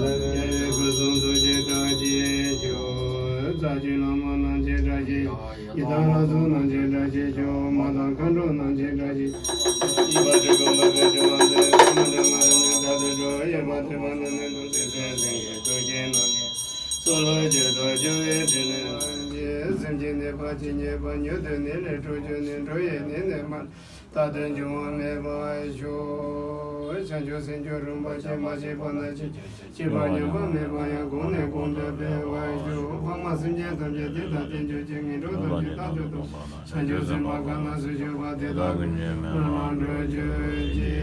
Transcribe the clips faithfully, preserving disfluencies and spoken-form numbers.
ལྷ་ཡི་སྐུ་གསུང་ཐུགས་ཀྱི་བཀྲ་ཤིས་ཤོག། རྩ་བརྒྱུད་བླ་མ་རྣམས་ཀྱི་བཀྲ་ཤིས་ཤོག། ཡི་དམ་ལྷ་ཚོགས་རྣམས་ཀྱི་བཀྲ་ཤིས་ཤོག། མ་དང་མཁའ་འགྲོ་རྣམས་ཀྱི་བཀྲ་ཤིས་ཤོག། ཡེ་ཤེས་པ་དྲི་ཀོ་མ་པའི་དྲི་མ་འདི་ཀ་མ་དྲི་མ་ར་ནི་ད་དུ་འགྲོ། ཡེ་ཤེས་པ་དྲི་མ་ནི་ནི་དུ་ཏི་སེ་སེང་གེ་ཐུགས་རྗེ་རྣམ་གཉིས། སོ་ལོ་ཇི་ཏོ་ཇུ་བའི་དྲི་ནི་ལ་ཇི། སེམས་ཀྱི་ནད་པ་ཇི་སྙེད་པ། མྱུར་དུ་ནད་ལས་གྲོལ་གྱུར་ནས། འགྲོ་ཡི་ནད་ནི་མ་རྟག་ཏུ་འབྱུང་བ་མེད་པར་ཤོག། བྱང་ཆུབ་སེམས་མཆོག་རིན་པོ་ཆེ། མ་སྐྱེས་པ་ན་སྐྱེ། སྐྱེས་པ་ཉམས་པ་མེད་པ་ཡང་། གོང་ནས་གོང་དུ་འཕེལ་བར་ཤོག། འཕགས་མ་སེམས་ཅན་ཐམས་ཅད་དེ་དག་བསྟེན་གྱུར་ཅིག། ངན་འགྲོ་ཐམས་ཅད་རྟག་ཏུ་དག། བྱང་ཆུབ་སེམས་དཔའ་གང་ན་སུ་བཞུགས་པ། དེ་དག་གི་ཉེ་མོ་ལ་འགྲོ་གྱུར་ཅིག།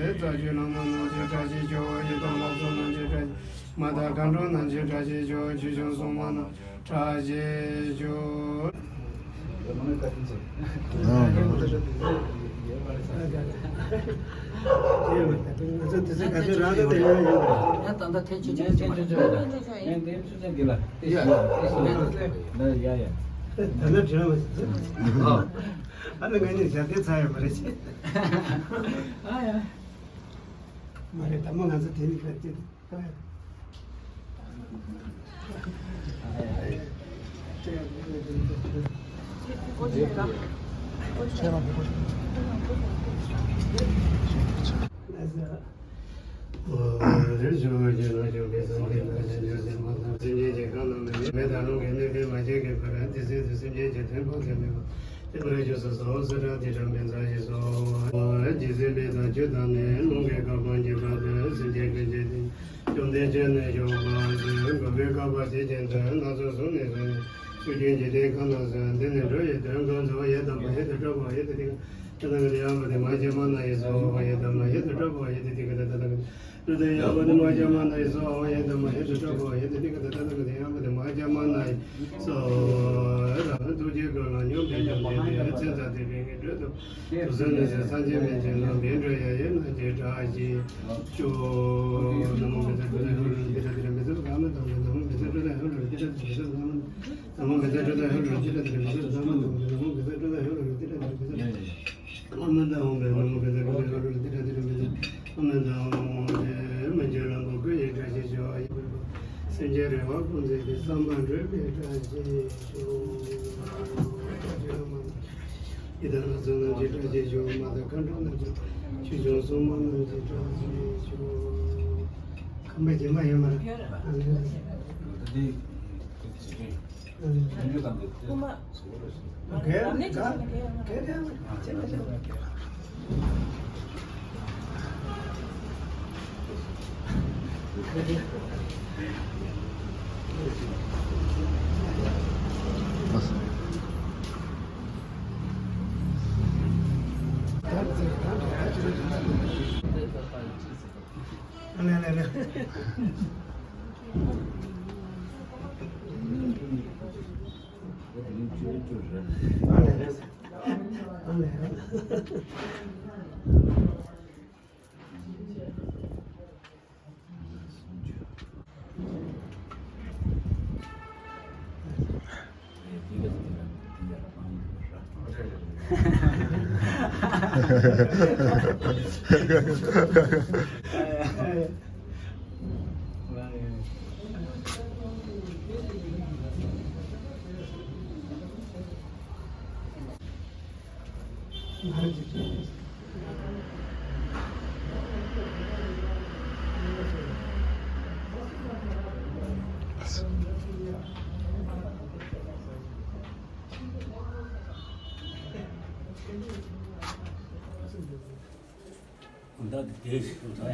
རྩ་བརྒྱུད་བླ་མ་རྣམས་ཀྱི་བཀྲ་ཤིས་ཤོག། ཡི་དམ་ལྷ་ཚོགས་རྣམས་ཀྱི་བཀྲ་ཤིས། མ་དང་མཁའ་འགྲོ་རྣམས་ཀྱི་བཀྲ་ཤིས་ཤོག། ཆོས་སྐྱོང་སྲུང་མ་རྣམས་བཀྲ་ཤིས་ཤོག། ང་ཚོ་དེ་ཚོ་ག་ཚོད་རང་གི་དེ་ཡོད་ཡོད་པ། ཡང་ད་ལྟ་ཐེངས་གཅིག་ཅིག་ཅིག་མ་རེད། ཡང་དེ་ཚོ་ཅན་འདི་ལ་དེ་ཡ་ཡ་ཡ་ཡ་ད་ལྟ་དྲན་མ་ཟིན། ཨ་ནི་ང་གཉིས་ཞབས་བརྟན་ཚར་ཡོད་མ་རེད་ཅེས། ཨ་ཡ། མ་རེད། ད་མ་ང་ཚོ་དེ་ནི་ག་ཅི། བཅོམ་ལྡན་འདས་ཀྱིས་ནི་ཞུས་པ། དགོན་པའི་བཀའ་བབས་ཤེས་བཞིན་དུ། སྣ་ཚོགས་གཟུགས་ནས་བཟུང་ནས། ཚུལ་ཁྲིམས་ཀྱི་སྟེང་ཁ་ན་སོན། འདི་ནི་འགྲོ་ཡི་དོན་ཀུན་རྫོགས། ཡི་དམ་པ་ཡི་དྭགས་ཁྲོ་བོ་ཡི་དྭགས་ཏི་ཀ་ཏ་ན་ག་ཏི་ཡ་པ་ཏི་མ་ཧཱ་ཀྱ་མ་ན་ཡེ་སྭཱ་ཧཱ། ཡི་དམ་པ་ཡི་དྭགས་ཁྲོ་བོ་ཡི་དྭགས་ཏི་ཀ་ཏ་ན་ག་ཏི་ཡ་པ་ཏི་མ་ཧཱ་ཀྱ་མ་ན་ཡེ་སྭཱ་ཧཱ། ཡི་དམ་པ་ཡི་དྭགས་ཁྲོ་བོ་ཡི་དྭགས་ཏི་ཀ་ཏ་ན་ག་ཏི་ཡ་པ་ཏི་མ་ཧཱ་ཀྱ་མ་ན་ཡེ་སྭཱ་ཧཱ། ཐུགས་རྗེའི་སྒོ་ལ་སྙོམས་པར་བཅངས་ཏེ། མཚན་རྟགས་དེ་བས་ངེས་གྲོལ་དུ། དུག་གསུམ་ནད་སེལ་སངས་རྒྱས་མན་ཆད་རྣམས། བཻ་ཌཱུརྱ་ཡི་རྣམ་བསྒྱིངས་བཀྲ་ཤིས་ཤོག། ན་མོ་བཛྲ་ཏྲཱི་ཏྲྱ་ཧེ་རུ་ཀྲྀ་ཏ་ཏྲྀ་ཏྲ་མི་ཛ་བྷ་ག་མ་ཏ་ཝ་ཏ། ན་མོ་བཛྲ་ཏྲཱི་ཏྲྱ་ཧེ་རུ་ཀྲྀ་ཏ་ཏྲྀ་ཏྲ་མི་ཛ་བྷ་ག་མ་ཏ་ཝ་ཏ། ན་མོ་བཛྲ་ཏྲཱི་ཏྲྱ་ཧེ་རུ་ཀྲྀ་ཏ་ཏྲྀ་ཏྲ་མི་ཛ་བྷ་ག་མ་ཏ་ཝ་ཏ། ན་མོ་བཛྲ་ཏྲཱི་ཏྲྱ་ཧེ་རུ་ཀྲྀ་ཏ་ཏྲྀ་མི་ཛ་བྷ་ག་མ་ཏ་ཝ་ཏ། ཨོཾ་མ་ཎི་ཧཱུྃ་ཕཊ། ན་མོ་བཛྲ་ཏྲཱི་ཏྲྱ་ཧེ་རུ་ཀྲྀ་ཏ་ཏྲྀ་ཏྲ་མི་ཛ་བྷ་ག་མ་ཏ་ཝ་ཏ། ཨོཾ་མ་ཎི་ཧཱུྃ་ཕཊ། མི་འགྱུར་ལམ་པོ་སྐུ་ཡི་བཀྲ་ཤིས་ཤོག། སེམས་ཅན་རེ་བ་ཀུན་ཚང་གི་བསམ་པ་འགྲུབ་པའི་བཀྲ་ཤིས་ཤོག། ཡི་དྭགས་ལྷ་ཚོགས་རྣམས་ཀྱི་བཀྲ་ཤིས་ཤོག། མ་དག་མཁའ་འགྲོ་རྣམས་ཀྱི། ཆོས་སྐྱོང་སྲུང་མ་རྣམས་ཀྱི་བཀྲ་ཤིས་ཤོག། ཁམས་པའི་རྗེས་མ་ཡོད་མ་རེད། ཨ་ལེ། ཨ་ལེ། ཨ་ལེ།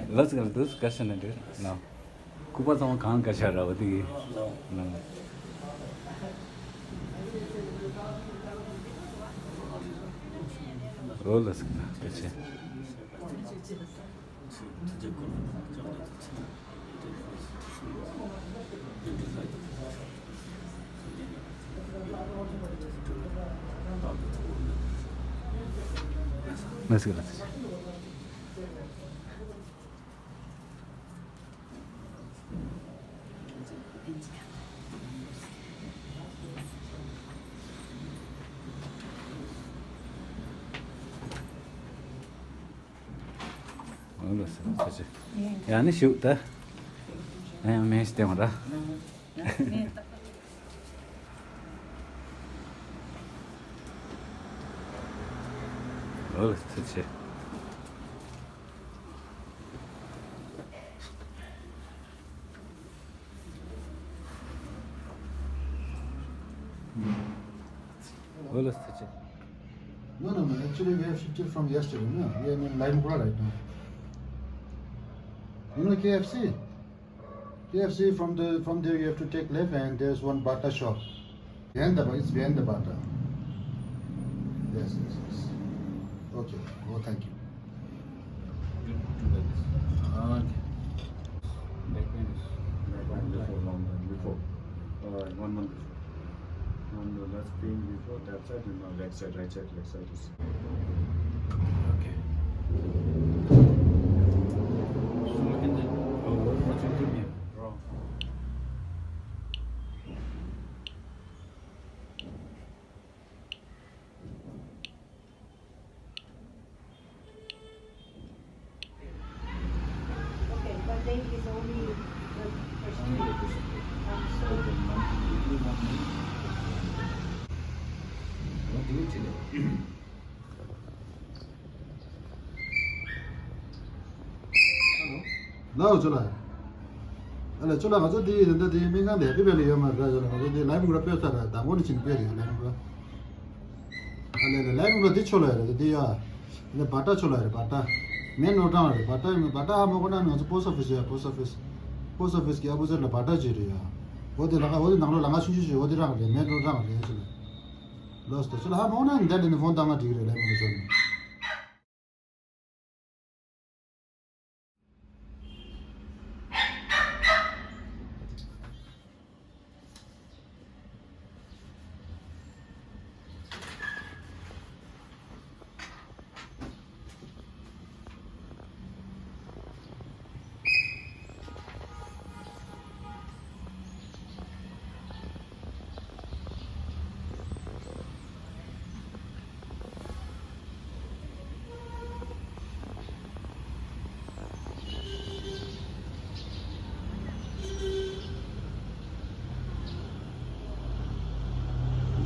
ལགས་སོ། འདུག་སེ་བཀའ་ཤག་ན་འདིར་ན། སྐུ་པར་ཚང་མ་གང་བཀའ་ཤག་ར་བ་དེ་གི་ན། འོ་ལགས་སོ། བཀའ་ཆེ། ལགས་སོ། ལགས་སོ། ཨོ་ལགས་སོ། ཡ་ནི་ཞུ་ད། ཡང་མེད་སྟེང་ར། ཨོ་ལགས་སོ། ཨོ་ལགས་སོ། No, no, no. Actually, we have shifted from yesterday. No? We are in Laimukura right now. You know K F C? K F C from the, from there you have to take left and there's one Bata shop. Behind the, it's behind the Bata. Yes, yes, yes. Okay. Oh, thank you. Okay. Back pain is, back pain is for long time before. Uh, one month before. On the left pain before, that side, and now left side, right side, left side is. Okay. ལའོ་ཅོ་ལ། ཨ་ལ་ཅོ་ལ། ང་ཚོ་དེ་ཡིན་ད་དེ་སྨན་ཁང་དེ་ཧེ་པི་བེ་ལི་ཡོད་མ་རེད། ང་ཚོ་དེ་ལའི་མུ་ར་སྤེལ་ས་ར་དང་པོ་ནས་ཕྱིན་སྤེལ་རེད། ལའི་མུ་ར། ཨ་ལས་ལས་ལའི་མུ་ར་དེ་ཆོ་ལ་ཡ་རེད། དེ་ཡ། ལས་བ་ཏྲ་ཆོ་ལ་ཡ་རེད། བ་ཏྲ། མེན་ནོར་ཀྲང་རེད། བ་ཏྲ་ཡིན་བ་ཏྲ་ཧ་མ་གོ་ན་ང་ཚོ་པོ་སི་ཨོ་ཕི་སི་ཡ། པོ་སི་ཨོ་ཕི་སི། པོ་སི་ཨོ་ཕི་སི་གི་ཨ་པོ་ཟིཊ་ལ་བ་ཏྲ་ཅིག་རེད་ཡ། འོ་དེ་ལ་ཁ་འོ་དེ་ནང་ལོགས་ལ་ང་ཆུང་ཆུང་ཞིག་འོ་དེ་རང་རེད། མེན་ནོར་ཀྲང་རེད་ཆོ་ལ། ལོས་ཏོ་ཆོ་ལ་ཧ་མ་གོ་ན་འདི་ལས་ནི་ཕོན་བཏང་ང་འགྲིག་རེད། ལའི་མུ་ར་ཆོ་ནི།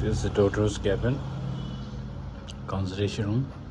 This is the doctor's cabin, consultation room.